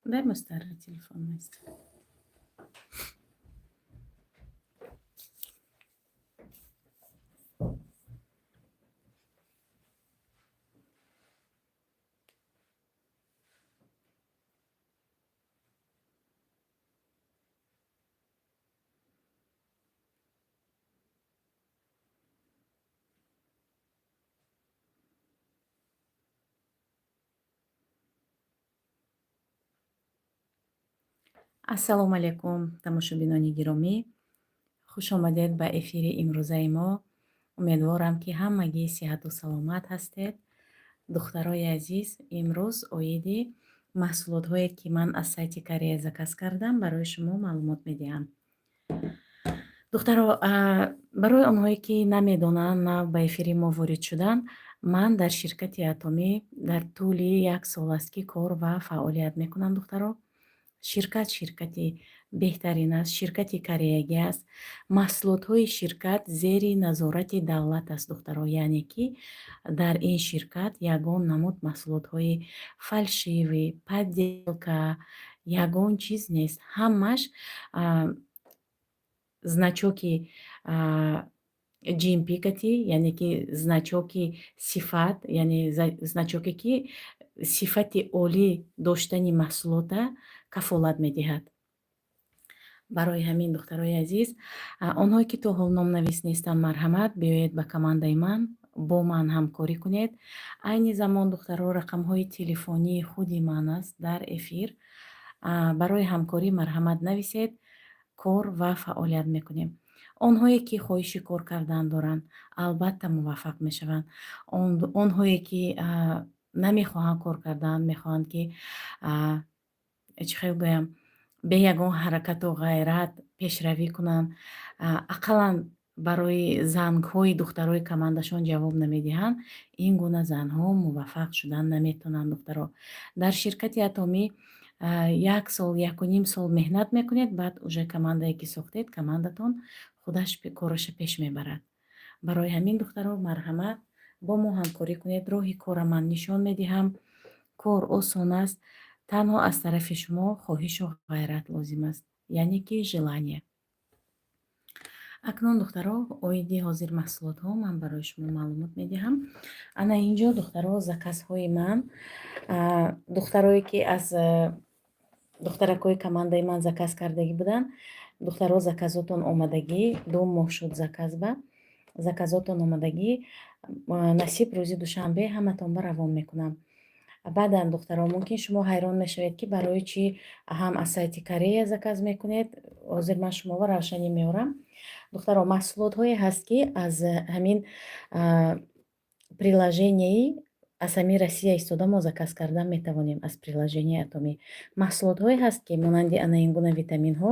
Дай мой старый телефон, Настя. Ассалому алайкум, тамошобинони гиромӣ, хуш омадед ба эфири имрӯзаи мо. Умедворам, ки ҳамагӣ сиҳату саломат ҳастед. Духтарои азиз, имрӯз оиди маҳсулотҳое, ки ман аз сайти Корея заказ кардам, барои шумо маълумот медиҳам. Духтаро, барои онҳое, ки намедонанд, нав ба эфири мо ворид шуданд, ман дар ширкати Атомӣ дар тӯли як сол аст, ки кор ва фаъолият мекунам. Духтаро, ширкат ширкати беҳтарин аст, ширкати кореягӣ аст. Маҳсулотҳои ширкат зери назорати давлат аст, духтаро, яъне ки дар ин ширкат ягон намуд маҳсулотҳои фальшивый, подделка, ягон чиз нест. Ҳамаш значоки GMP кати, яъне ки значоки сифат, яъне значоке, ки сифати олӣ доштани маҳсулота кафолат медиҳад. Барои ҳамин, духтарои азиз, онҳое, ки то ҳол номнавис нестанд, марҳамат, биёед ба командаи ман, бо ман ҳамкорӣ кунед. Айни замон, духтаро, рақамҳои телефонии худи ман аст дар эфир. Барои ҳамкорӣ марҳамат нависед, кор ва фаъолият мекунем. Онҳое, ки хоҳиши кор кардан доранд, албатта муваффақ мешаванд. Онҳое, ки намехоҳанд кор кардан, мехоҳанд, ки, чӣ хел гӯям, бе ягон ҳаракату ғайрат пешравӣ кунанд, ақаллан барои зангҳои духтарои командашон ҷавоб намедиҳанд, ин гуна занҳо муваффақ шудан наметавонанд. Духтаро, дар ширкати Атомӣ як сол, якуним сол меҳнат мекунед, баъд уже командае, ки сохтед, командатон худаш кораша пеш мебарад. Барои ҳамин, духтаро, марҳамат, бо мо ҳамкорӣ кунед. Роҳи кора ман нишон медиҳам. Кор осон аст, танҳо аз тарафи шумо хоҳишу ғайрат лозим аст, яъне ки желание. Акнун, духтаро, оиди ҳозир маҳсулотҳо ман барои шумо маълумот медиҳам. Ана инҷо, духтаро, заказҳои ман. Духтарое, ки аз духтаракҳои командаи ман заказ кардагӣ буданд, духтаро, заказотон омадагӣ, 2 моҳ шуд заказ ба заказотон омадагӣ. Насиб, рӯзи душанбе ҳаматон ба равон мекунам. Баъдан, духтаро, мумкин шумо ҳайрон мешавед, ки барои чӣ ҳам аз сайти Корея заказ мекунед. Ҳозир ман шуморо равшанӣ меорам. Духтаро, маҳсулотҳое ҳаст, ки аз ҳамин приложенияи, аз ҳамин Россия истода мо заказ кардан метавонем аз приложенияи Атомӣ. Маҳсулотҳое ҳаст, ки монанди ана ин гуна витаминҳо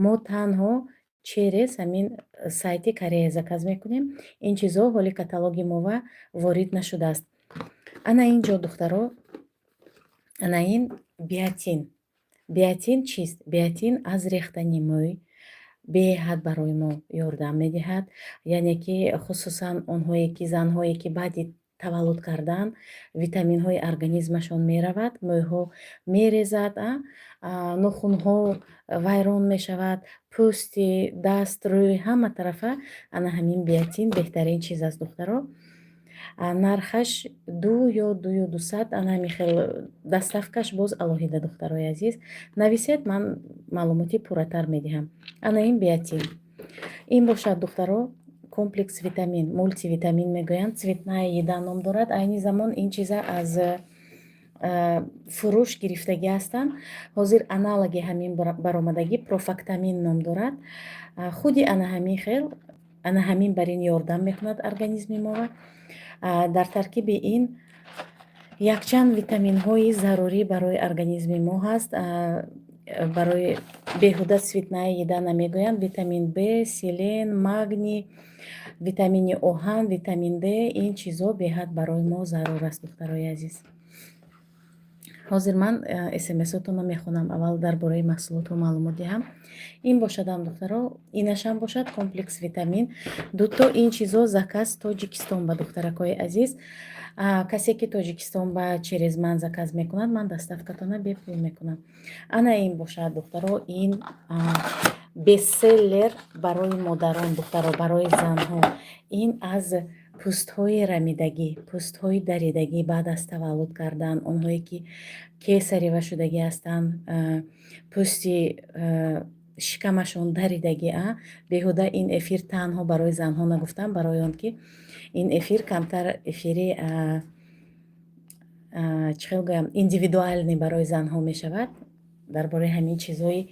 мо танҳо через ҳамин сайти Корея заказ мекунем. Ин чизҳо ҳоли каталоги мова ворид нашудааст. Ана ин ҷо, духтаро, ана ин биотин. Биотин чист? Биотин аз рехтани мӯй беҳад барои мо ёрдам медиҳад, яъне ки хусусан онҳое ки, занҳое, ки баъди таваллуд кардан витаминҳои организмашон меравад, мӯйҳо мерезад, нохунҳо вайрон мешавад, пӯсти даст, рӯй, ҳама тарафа, ана ҳамин биотин беҳтарин чиз аст, духтаро. Нархаш 2 ё 2 ё 200, ана ҳамин хел. Доставкаш боз алоҳида. Духтарои азиз, нависед, ман маълумоти пурратар медиҳам. Ана ин биотин. Ин бошад, духтаро, комплекс витамин, мултивитамин мегӯянд, «Цветная еда» ном дорад. Айни замон ин чиза аз фурӯш гирифтагӣ ҳастанд. Ҳозир аналоги ҳамин баромадагӣ, Профактамин ном дорад. Худи ана ҳамин хел, ана ҳамин бар ин ёрдам мекунад организми моро. Дар таркиби ин якчанд витаминҳои зарурӣ барои организми мо ҳаст. Барои беҳуда «цветная еда» намегӯянд. Витамин Б, селен, магний, витамини оҳан, витамин Д, ин чизҳо беҳад барои мо зарур аст, духтарои азиз. Ҳозир ман смсотонро мехонам, аввал дар бораи маҳсулотҳо маълумот диҳам. Ин бошадам, духтаро, инашам бошад комплекс витамин дуто. Ин чизо заказ Тоҷикистон ба, духтаракҳои азиз. Касе ки Тоҷикистон ба через ман заказ мекунад, ман доставкатона бепул мекунам. Ана ин бошад, духтаро, ин бестселлер барои модарон, духтаро, барои занҳо. Ин аз пӯстҳои рамидагӣ, пӯстҳои даридагӣ баъд аз таваллуд кардан, онҳое ки кесарево шудагӣ ҳастанд, пӯсти шикамашон даридагӣ. Беҳуда ин эфир танҳо барои занҳо нагуфтам, барои он ки ин эфир камтар эфири, чӣ хел гӯям, индивидуальный барои занҳо мешавад. Дар бораи ҳамин чизҳои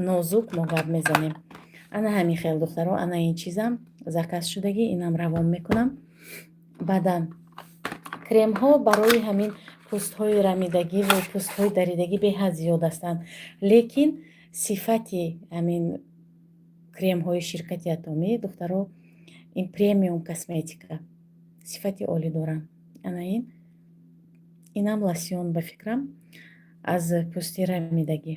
нозук мо гап мезанем. Ана ҳамин хел, духтаро, ана ин чизам заказ шудагӣ, инам равон мекунам. Баъдан кремҳо барои ҳамин пӯстҳои рамидагиву пӯстҳои даридагӣ беҳад зиёд ҳастанд, лекин сифати ҳамин кремҳои ширкати Атомӣ, духтаро, ин премиум косметика, сифати олӣ доранд. Ана ин, инам лосьон, ба фикрам, аз пӯсти рамидагӣ.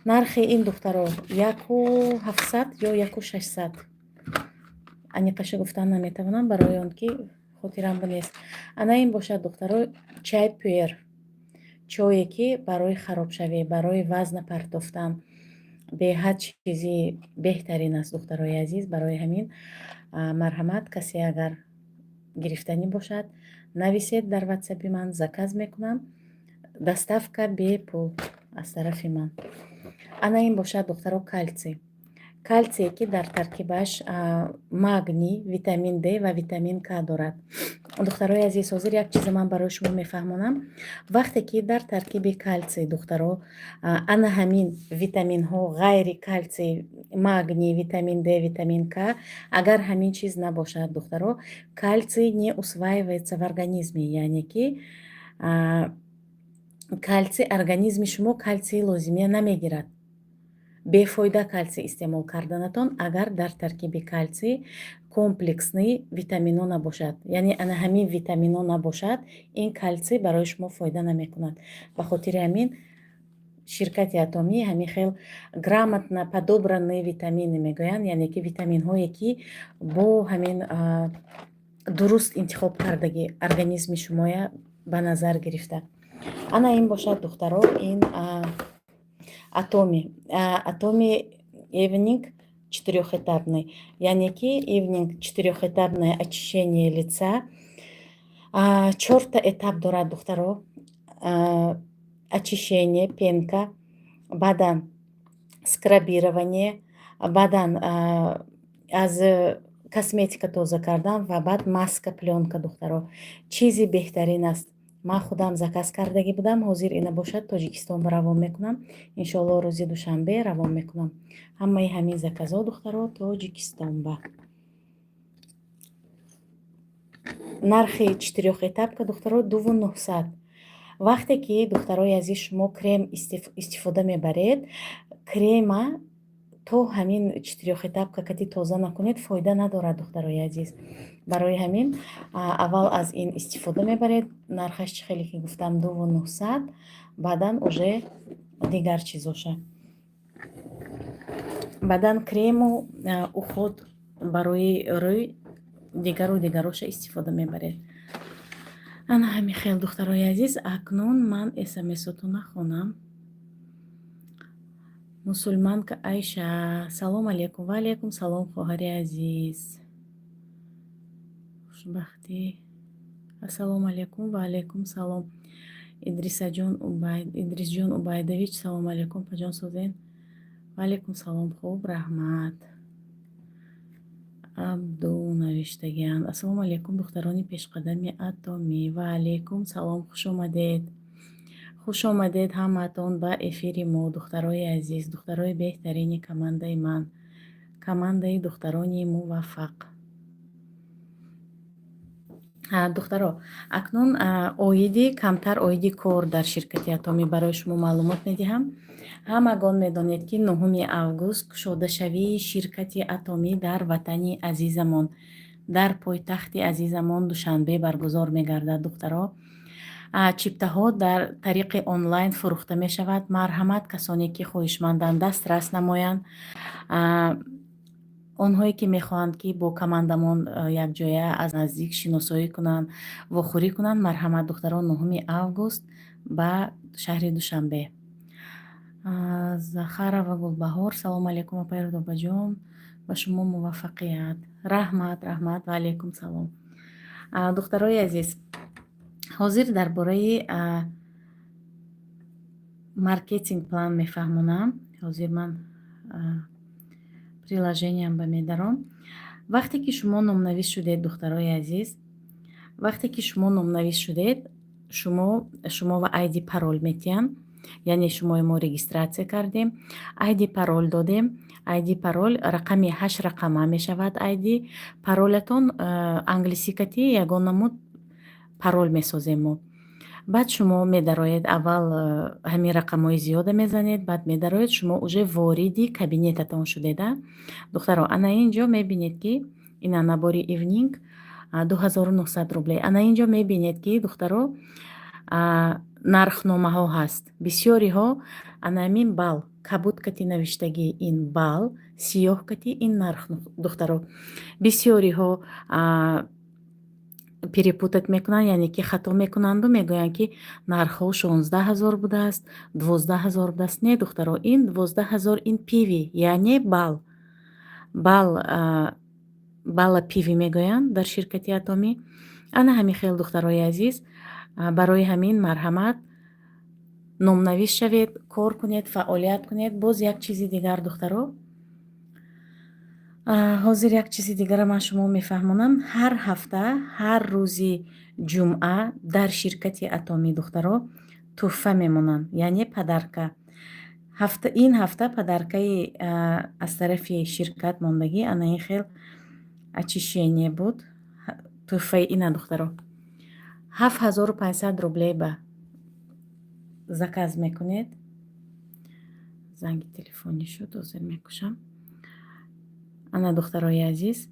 Нархи ин, духтаро, 1700 ё 1600, аниқаша гуфтан наметавонам, барои он ки хотирам нест. Ана ин бошад, духтаро, чай пуэр, чое ки барои харобшавӣ, барои вазна партофтан беҳад чизи беҳтарин аст, духтарои азиз. Барои ҳамин марҳамат, касе агар гирифтанӣ бошад, нависед дар ватсапи ман, заказ мекунам, доставка бепул аз тарафи ман. Ана ин бошад, духтаро, кальций, кальцие ки дар таркибаш магний, витамин Д ва витамин К дорад. Духтарои азиз, ҳозир як чиза ман барои шумо мефаҳмонам. Вақте ки дар таркиби кальций, духтаро, ана ҳамин витаминҳо, ғайри кальций, магний, витамин Д, витамин К, агар ҳамин чиз набошад, духтаро, кальций не усваивается в организме, яъне ки кальций, организми шумо кальции лозимия намегирад. Бефоида кальций истеъмол карданатон, агар дар таркиби кальций комплексный витаминҳо набошад, яъне ана ҳамин витаминҳо набошад, ин кальций барои шумо фоида намекунад. Ба хотири ҳамин ширкати Атомӣ ҳамин хел грамотно подобранные витамины мегӯянд, яъне ки витаминҳое ки бо ҳамин дуруст интихоб кардагӣ, организми шумоя ба назар гирифта. Ана ин бошад, духтаро, ин Атоми, Атоми Evening четырехэтапный, яъне ки Evening четырехэтапное очищение лица, чорта этап дорад, духтаро: очищение, пенка, баъдан скрабирование, баъдан аз косметика тоза кардан ва баъд маска плёнка. Духтаро, чизи беҳтарин аст. Ман худам заказ кардагӣ будам, ҳозир ина бошад Тоҷикистон равон мекунам, иншоалло, рӯзи душанбе равон мекунам. Ҳамаи ҳамин заказҳо, духтаро, Тоҷикистон ба. Нархи четырехэтапка, духтаро, 2900. Вақте ки, духтарои азиз, шумо крем истифода мебаред, крема то ҳамин четырехэтапка кати тоза накунед, фоида надорад, духтарои азиз. Барои ҳамин аввал аз ин истифода мебаред, нархаш чӣ хеле ки гуфтам, 2900, баъдан уже дигар чизоша, баъдан крему уход барои рӯй, дигару дигароша истифода мебаред. Ана ҳамин хел, духтарои азиз. Акнун ман смсотона хонам. Мусульманка Айша, салом алейкум. Ва алейкум салом, хоҳари азиз, хушбахтӣ. Ассалому алейкум. Ва алейкум салом. Идрисаҷон, Идрисҷон Убайдович, салому алейкум, паҷон, созен? Ва алейкум салом, хуб, раҳмат. Абду навиштагианд: «Ассалому алейкум, духтарони пешқадами Атомӣ». Ва алейкум салом, хуш омадед, хуш омадед ҳамаатон ба эфири мо, духтарои азиз, духтарои беҳтарини командаи ман, командаи духтарони муваффақ. Духтаро, акнун оиди камтар оиди кор дар ширкати Атомӣ барои шумо маълумот медиҳам. Ҳамагон медонед, ки 9 август кушодашавии ширкати Атомӣ дар ватани азизамон, дар пойтахти азизамон Душанбе баргузор мегардад, духтаро. Чиптаҳо дар тариқи онлайн фурӯхта мешавад. Марҳамат, касоне ки хоҳишманданд, дастрас намоянд. Онҳое ки мехоҳанд, ки бо командамон якҷоя аз наздик шиносоӣ кунанд, вохӯрӣ кунанд, марҳамат, духтарон, 9 август ба шаҳри Душанбе. Захарова Гулбаҳор: «Салому алайкум, апаи Рудобаҷон, ба шумо муваффақият». Раҳмат, раҳмат, ва алайкум салом. Духтарои азиз, ҳозир дар бораи маркетинг план мефаҳмонам. Ҳозир ман приложениям ба медаром. Вақте ки шумо номнавис шудед, духтарои азиз, вақте ки шумо номнавис шудед, шумо ва айди, парол метиҳанд, яъне шумои мо регистрация кардем, айди, парол додем. Айди, парол рақами ҳашт рақама мешавад. Айди, паролатон англисӣ кати ягон намуд парол месозем мо. Баъд шумо медароед, аввал ҳамин рақамҳои зиёда мезанед, баъд медароед, шумо уже вориди кабинетатон шудеда. Духтаро, ана ин ҷо мебинед, ки ина набори Evening 2900 рублей. Ана ин ҷо мебинед, ки, духтаро, нархномаҳо ҳаст. Бисёриҳо ана ҳамин бал кабуд кати навиштагӣ, ин бал, сиёҳ кати ин нарх. Духтаро, бисёриҳо перепутать мекунанд, яъне ки хато мекунанду мегӯянд, ки нархҳо 16 000 будааст, 12 000 будааст. Не, духтаро, ин 12 000 ин PV, яъне бал, балла PV мегӯянд дар ширкати Атомӣ. Ана ҳамин хел, духтарои азиз. Барои ҳамин марҳамат, номнавис шавед, кор кунед, фаъолият кунед. Боз як чизи дигар, духтаро, ҳозир як чизи дигара ман шумо мефаҳмонам. Ҳар ҳафта, ҳар рӯзи ҷумъа дар ширкати Атомӣ, духтаро, тӯҳфа мемонанд, яъне подарка. Ин ҳафта подаркаи аз тарафи ширкат мондагӣ ана ин хел очищение буд. Тӯҳфаи ина, духтаро, 7500 рублей ба заказ мекунед. Занги телефонӣ шуд, ҳозир мекушам. Ана, духтарои азиз,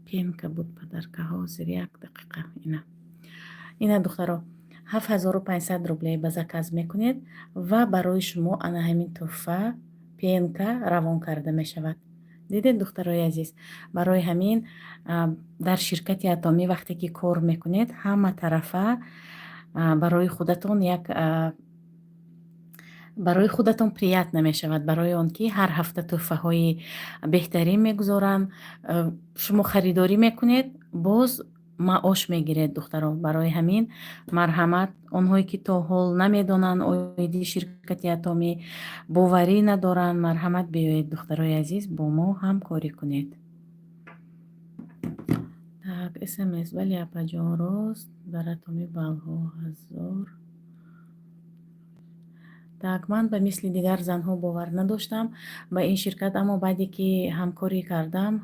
пенка буд подарка. Ҳозир, як дақиқа. Ина, духтаро, 7500 рублей ба заказ мекунед ва барои шумо ана ҳамин тӯҳфа, пенка равон карда мешавад. Дидед, духтарои азиз? Барои ҳамин дар ширкати Атомӣ вақте ки кор мекунед, ҳама тарафа барои худатон як барои худатон приятно мешавад, барои он ки ҳар ҳафта тӯҳфаҳои беҳтарин мегузоранд. Шумо харидорӣ мекунед, боз маош мегиред, духтаро. Барои ҳамин марҳамат, онҳое ки то ҳол намедонанд оиди ширкати Атомӣ, боварӣ надоранд, марҳамат, биёед, духтарои азиз, бо мо ҳамкорӣ кунед. Так, смс. Бале, апаҷон, рост, дар Атомӣ баллҳо ҳазор. Так, ман ба мисли дигар занҳо бовар надоштам ба ин ширкат, аммо баъде ки ҳамкорӣ кардам,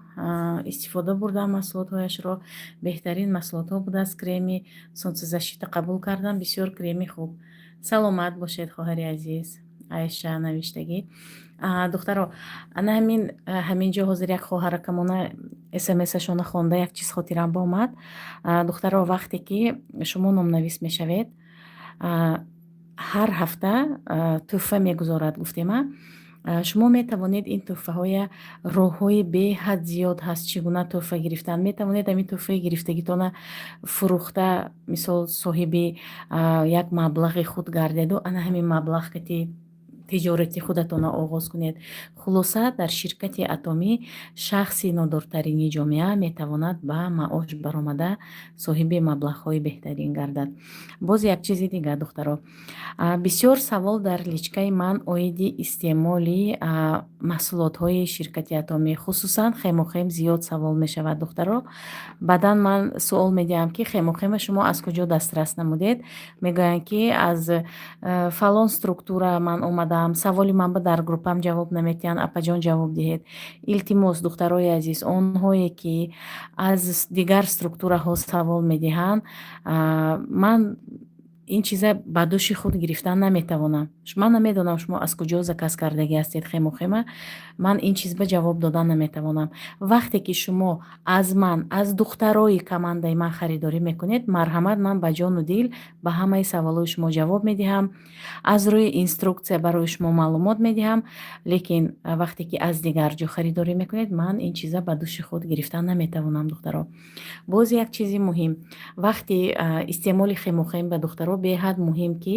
истифода бурдам маҳсулотҳояшро, беҳтарин маҳсулотҳо будааст. Креми солнцезащита қабул кардам, бисёр креми хуб. Саломат бошед, хоҳари азиз. Айша навиштагӣ. Духтаро, ана ҳамин ҷо ҳозир як хоҳаракамона смсашона хонда, як чиз хотирам омад. Духтаро, вақте ки шумо номнавис мешавед, ҳар ҳафта тӯҳфа мегузорад, гуфтема. Шумо метавонед ин тӯҳфаҳоя, роҳҳои беҳад зиёд ҳаст, чӣ гуна тӯҳфа гирифтан. Метавонед ҳамин тӯҳфаи гирифтагитона фурӯхта, мисол, соҳиби як маблағи худ гардеду ана ҳамин маблағ кати тиҷорати худатонро оғоз кунед. Хулоса, дар ширкати Атомӣ шахси нодортарини ҷомеа метавонад ба маош баромада, соҳиби маблағҳои беҳтарин гардад. Боз як чизи дигар, духтаро, бисёр савол дар личкаи ман оиди истеъмоли маҳсулотҳои ширкати Атомӣ, хусусан хемохим, зиёд савол мешавад. Духтаро, баъдан ман суол медиҳам, ки хемохима шумо аз куҷо дастрас намудед? Мегӯянд, ки аз фалон структура ман омадаам. Саволи ман ба дар группам ҷавоб наметиҳанд. Апаҷон, ҷавоб диҳед. Илтимос, духтарои азиз, онҳое ки аз дигар структураҳо савол медиҳанд, ман Ин чиза ба дӯши худ гирифтан наметавонам. Ман намедонам, шумо аз куҷо заказ кардагӣ ҳастед хемохема. Ман ин чиз ба ҷавоб додан наметавонам. Вақте ки шумо аз ман, аз духтарои командаи ман харидорӣ мекунед, марҳамат, ман ба ҷону дил ба ҳамаи саволҳои шумо ҷавоб медиҳам, аз рӯи инструксия барои шумо маълумот медиҳам. Лекин вақте ки аз дигар ҷо харидорӣ мекунед, ман ин чиза ба дӯши худ гирифтан наметавонам, духтаро. Боз як чизи муҳим: вақти истеъмоли хемохем ба духтаро беҳад муҳим, ки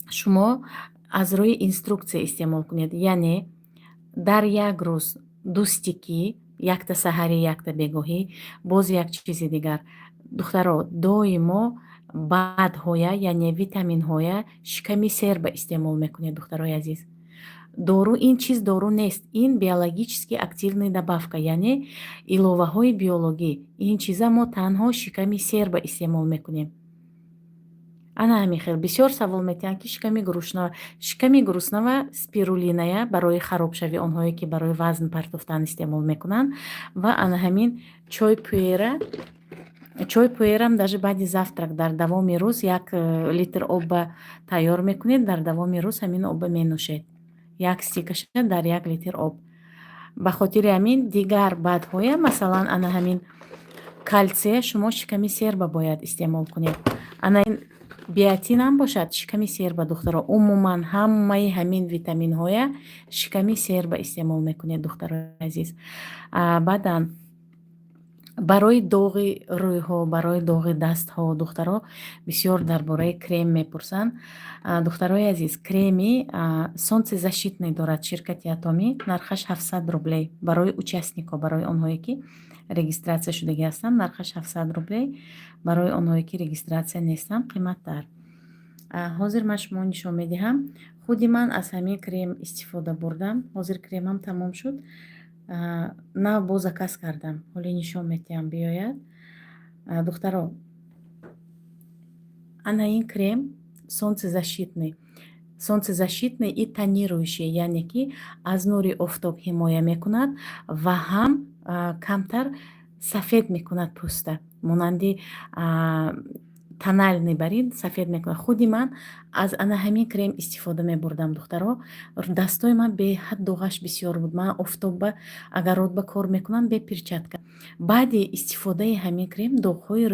шумо аз рӯи инструксия истеъмол кунед, яъне дар як рӯз ду стики, якта саҳарӣ, якта бегоҳӣ. Боз як чизи дигар, духтаро: доимо БАДҳоя, яъне витаминҳоя, шиками сер ба истеъмол мекунед, духтарои азиз. Дору, ин чиз дору нест, ин биологически активный добавка, яъне иловаҳои биологӣ. Ин чиза мо танҳо шиками сер ба истеъмол мекунем. Ана ҳамин хел бисёр савол метиҳанд, ки шиками гуруснава. Шиками гуруснава спирулиная барои харобшавӣ, онҳое ки барои вазн партофтан истеъмол мекунанд, ва ана ҳамин чой пуэра. Чой пуэрам даже баъди завтрак дар давоми рӯз як литр обба тайёр мекунед, дар давоми рӯз ҳамин обба менӯшед, як стикаша дар 1 литр об. Ба хотири ҳамин дигар БАДҳоя, масалан, ана ҳамин калсия, шумо шиками серба бояд истеъмол кунед. Ана ин биотинам бошад, шиками серба, духтаро. Умуман ҳамаи ҳамин витаминҳоя шиками серба истеъмол мекунед, духтарои азиз. Баъдан барои доғи рӯйҳо, барои доғи дастҳо, духтаро бисёр дар бораи крем мепурсанд. Духтарои азиз, креми солнцезащитный дорад ширкати Атомӣ, нархаш 700 рублей барои участникҳо, барои онҳое ки регистрация шудагӣ ҳастанд, нархаш 700 рублей, барои онҳое ки регистрация нестанд, қиматтар. Ҳозир ман шумо нишон медиҳам. Худи ман аз ҳамин крем истифода бурдам. Ҳозир кремам тамом шуд, нав боз заказ кардам, ҳоле нишон медиҳам, биёяд. Духтаро, ана ин крем солнцезащитный, солнцезащитный и тонирующий, яъне ки аз нури офтоб ҳимоя мекунад ва ҳам камтар сафед мекунад пӯста, монанди тональный барин сафед мекунад. Худи ман аз ана ҳамин крем истифода мебурдам, духтаро. Дастои ман беҳад доғаш бисёр буд. Ман офтобба, огородба кор мекунам бе перчатка. Баъди истифодаи ҳамин крем доғҳои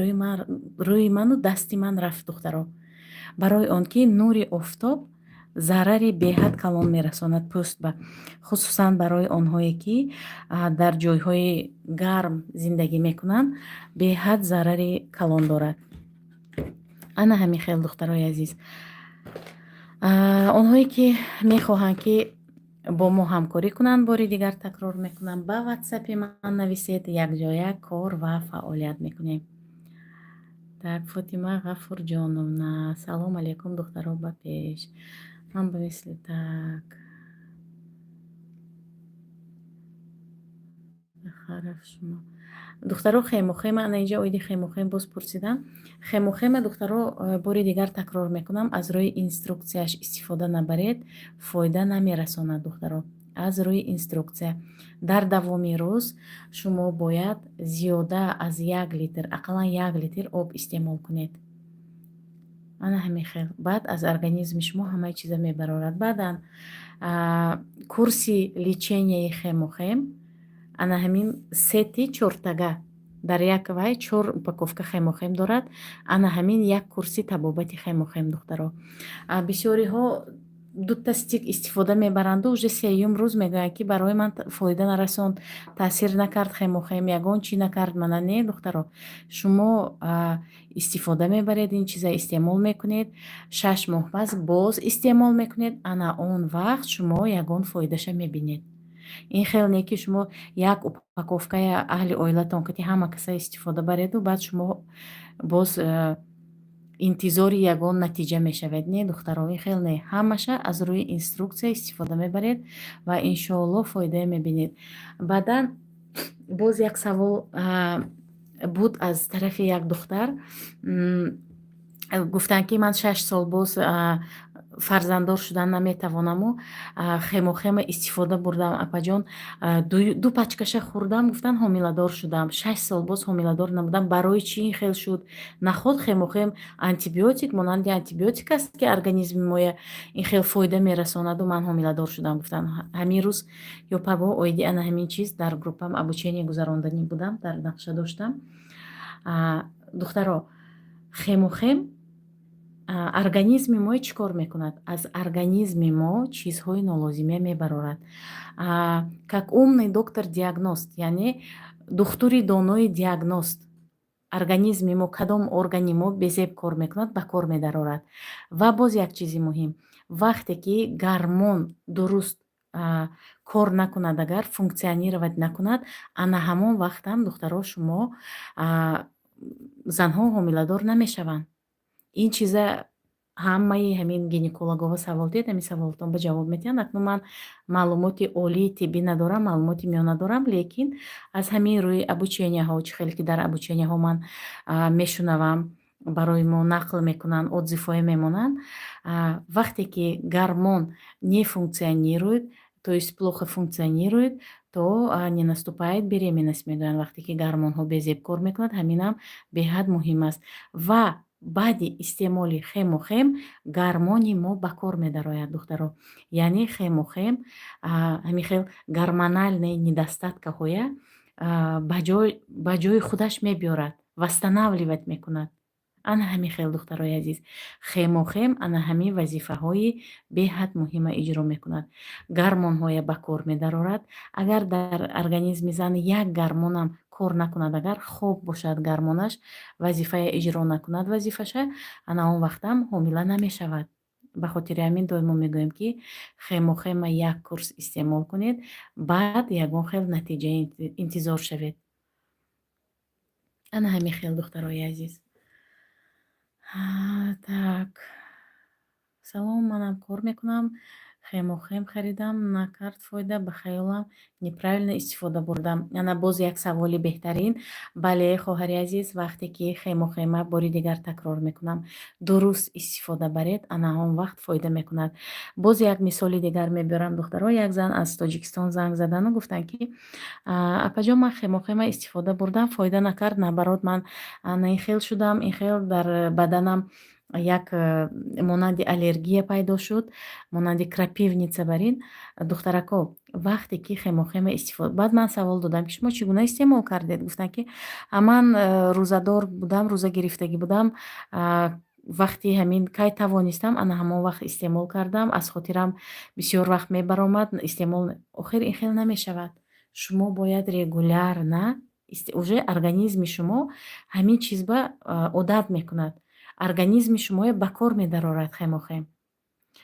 рӯи ману дасти ман рафт, духтаро, барои он ки нури офтоб зарари беҳад калон мерасонад пӯстба, хусусан барои онҳое ки дар ҷойҳои гарм зиндагӣ мекунанд, беҳад зарари калон дорад. Ана ҳамин хел, духтарои азиз. Онҳое ки мехоҳанд, ки бо мо ҳамкорӣ кунанд, бори дигар такрор мекунам, ба ватсапи ман нависед, якҷоя кор ва фаъолият мекунем. Так, Фотима Ғафурҷоновна, салом алейкум, духтаро, ба пеш. Ман ба мисли так шумо, духтаро, хемохема, ана инҷа оиди хемохем боз пурсидам. Хемохема, духтаро, бори дигар такрор мекунам, аз рӯи инструксияш истифода набаред, фоида намерасонад, духтаро. Аз рӯи инструксия дар давоми рӯз шумо бояд зиёда аз 1 литр, ақаллан 1 литр об истеъмол кунед. Ана ҳамин хел, баъд аз организми шумо ҳамаи чиза мебарорад. Баъдан курси леченияи хемохем, ана ҳамин сети чортага, дар як вай чор упаковка хемохем дорад. Ана ҳамин як курси табобати хемохем, духтаро. Бисёриҳо дута стик истифода мебаранду уже сеюм рӯз мегӯянд, ки барои ман фоида нарасонд, таъсир накард хемохем, ягон чӣ накард мана. Не, духтаро, шумо истифода мебаред, ин чиза истеъмол мекунед, 6 моҳ пас боз истеъмол мекунед, ана он вақт шумо ягон фоидаша мебинед. Ин хел не, ки шумо як упаковкаи аҳли оилатон кати ҳама каса истифода бареду баъд шумо боз интизори ягон натиҷа мешавед. Не, духтаро, ин хел не. Ҳамаша аз рӯи инструксия истифода мебаред ва иншоаллоҳ фоидае мебинед. Баъдан боз як савол буд аз тарафи як духтар. Гуфтанд, ки ман 6 сол боз Фарзанддор шудан наметавонаму хемохема истифода бурдам, апаҷон, ду пачкаша хӯрдам, гуфтан, ҳомиладор шудам. 6 сол боз ҳомиладор набудам. Барои чӣ ин хел шуд? Наход хемохем антибиотик, монанди антибиотик аст, ки организми моя ин хел фоида мерасонаду ман ҳомиладор шудам, гуфтан. Ҳамин рӯз ё паго оиди ана ҳамин чиз дар группам обучение гузаронданӣ будам, дар нақша доштам. Духтаро, хемохем организми мо чӣ кор мекунад? Аз организми мо чизҳои нолозима мебарорад, как умный доктор диагност, яъне духтури донои диагност. Организми мо, кадом органи мо безеб кор мекунад, ба кор медарорад. Ва боз як чизи муҳим: вақте ки гормон дуруст кор накунад, агар функционировать накунад, ана ҳамон вақтам, духтаро, шумо занҳо ҳомиладор намешаванд. Ин чиза ҳамаи ҳамин гинекологҳо савол диҳед, ҳамин саволотон ба ҷавоб медиҳанд. Акнун ман маълумоти олии тиббӣ надорам, маълумоти миёна дорам, лекин аз ҳамин рӯи обученияҳо, чӣ хеле ки дар обученияҳо ман мешунавам, барои мо нақл мекунанд, отзывҳое мемонанд: вақте ки гормон не функционирует, то есть плохо функционирует, то не наступает беременность, мегӯянд. Вақте ки гормонҳо безеб кор мекунад, ҳаминам беҳад муҳим аст. Ва баъди истеъмоли хемохем гормони мо ба кор медарояд, духтаро. Яъне хемохем ҳамин хел гормональные недостаткаҳоя ба ҷои худаш мебиёрад, восстанавливать мекунад. Ана ҳамин хел, духтарои азиз, хемохем ана ҳамин вазифаҳои беҳад муҳима иҷро мекунад: гормонҳоя ба кор медарорад. Агар дар организми зан як гормонам кор накунад, агар хоб бошад, гормонаш вазифая иҷро накунад вазифаша, ана он вақтам ҳомила намешавад. Ба хотири ҳамин доимо мегӯем, ки хемохема як курс истеъмол кунед, баъд ягон хел натиҷа интизор шавед. Ана ҳамин хел, духтарои азиз. Так, салом, манам кор мекунам. Хемохем харидам, накард фоида, ба хаёлам, неправильно истифода бурдам. Ана боз як саволи беҳтарин. Бале, хоҳари азиз, вақте ки хемохема, бори дигар такрор мекунам, дуруст истифода баред, ана он вақт фоида мекунад. Боз як мисоли дигар мебиёрам, духтаро. Як зан аз Тоҷикистон занг задану гуфтанд, ки апаҷон, ман хемохема истифода бурдам, фоида накард, наоборот, ман ана ин хел шудам, ин хел дар баданам як монанди аллергия пайдо шуд, монанди крапивница барин. Духтарако, вақте ки хемохема истифода, баъд ман савол додам, ки шумо чӣ гуна истеъмол кардед? Гуфтанд, ки ман рӯзадор будам, рӯза гирифтагӣ будам, вақти ҳамин кай тавонистам, ана ҳамон вақт истеъмол кардам, аз хотирам бисёр вақт мебаромад истеъмол. Охир ин хел намешавад. Шумо бояд регулярно, уже организми шумо ҳамин чиз ба одат мекунад, организми шумоя ба кор медарорад хемохем.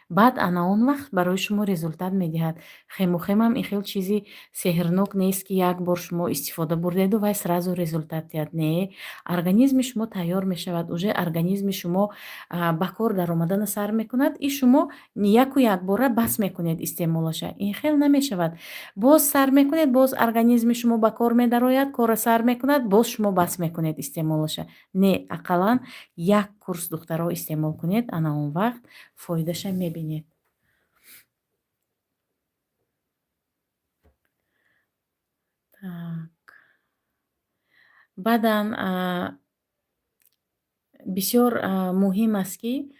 Баъд ана он вақт барои шумо результат медиҳад. Хемохемам ин хел чизи сеҳрнок нест, ки як бор шумо истифода бурдеду вай сразу результат диҳад. Не, организми шумо тайёр мешавад, уже организми шумо ба кор даромадана сар мекунад, и шумо яку якбора бас мекунед истеъмолаша. Ин хел намешавад. Боз сар мекунед, боз организми шумо ба кор медарояд, корро сар мекунад, боз шумо бас мекунед истеъмолаша. Не, ақаллан як курс, духтаро, истеъмол кунед, ана он вақт фоидаша мебинед. Так, баъдан бисёр муҳим аст, ки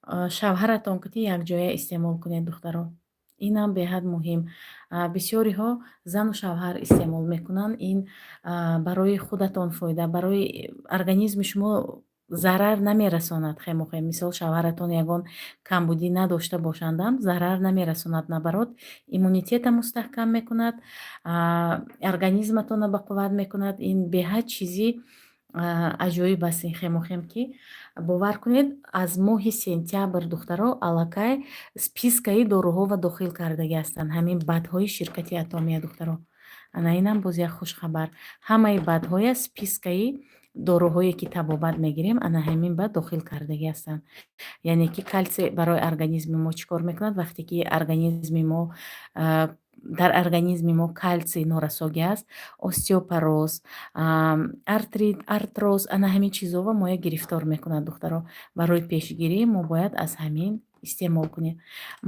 шавҳаратон кати якҷоя истеъмол кунед, духтаро. Инам беҳад муҳим. Бисёриҳо зану шавҳар истеъмол мекунанд. Ин барои худатон фоида, барои организми шумо зарар намерасонад хемохем. Мисол, шавҳаратон ягон камбудӣ надошта бошандам, зарар намерасонад, наоборот, иммунитета мустаҳкам мекунад, организматонро бақувват мекунад. Ин беҳад чизи аҷоиб аст ин хемохем, ки бовар кунед, аз моҳи сентябр, духтаро, аллакай спискаи доруҳоро дохил кардагӣ ҳастанд ҳамин БАДҳои ширкати Атомия. Духтаро, ана инам боз як хушхабар: ҳамаи БАДҳоя, спискаи доруҳое ки табобат мегирем, ана ҳамин ба дохил кардагӣ ҳастанд. Яъне ки калсий барои организми мо чӣ кор мекунад? Вақте ки организми мо дар организми мо калсий норасогӣ аст, остеопороз, артрит, артроз, ана ҳамин чизҳоро моя гирифтор мекунад, духтаро. Барои пешгирӣ мо бояд аз ҳамин Истеъмол кунед.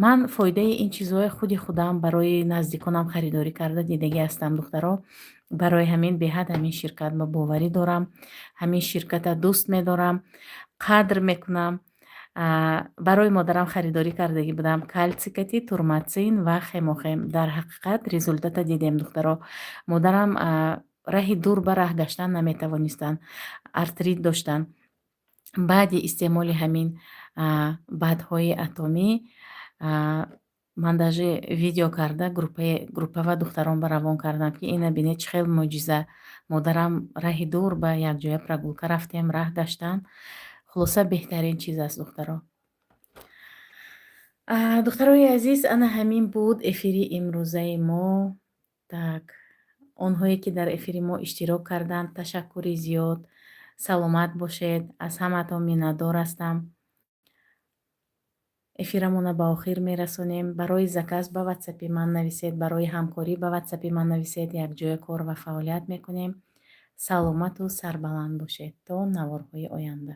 Ман фоидаи ин чизҳои худи худам барои наздиконам харидорӣ карда дидагӣ ҳастам, духтаро. Барои ҳамин беҳад ҳамин ширкат ба боварӣ дорам, ҳамин ширката дӯст медорам, қадр мекунам. Барои модарам харидорӣ кардагӣ будам кальций кати, турмацин ва хемохем. Дар ҳақиқат результата дидем, духтаро. Модарам раҳи дур ба раҳ гаштан наметавонистанд, артрит доштанд. Баъди истеъмоли ҳамин БАДҳои Атомӣ ман даже видео карда группава духтарон ба равон кардам, ки ина бинед, чӣ хел мӯъҷиза. Модарам раҳи дур ба якҷоя прогулка рафтем, раҳ гаштан. Хулоса, беҳтарин чиз аст, духтаро. Духтарои азиз, ана ҳамин буд эфири имрӯзаи мо. Так, онҳое ки дар эфири мо иштирок карданд, ташаккури зиёд. Саломат бошед, аз ҳамаатон миннатдор ҳастам. Эфирамонро ба охир мерасонем. Барои заказ ба ватсапи ман нависед, барои ҳамкорӣ ба ватсапи ман нависед, якҷоя кор ва фаъолият мекунем. Саломату сарбаланд бошед то наворҳои оянда.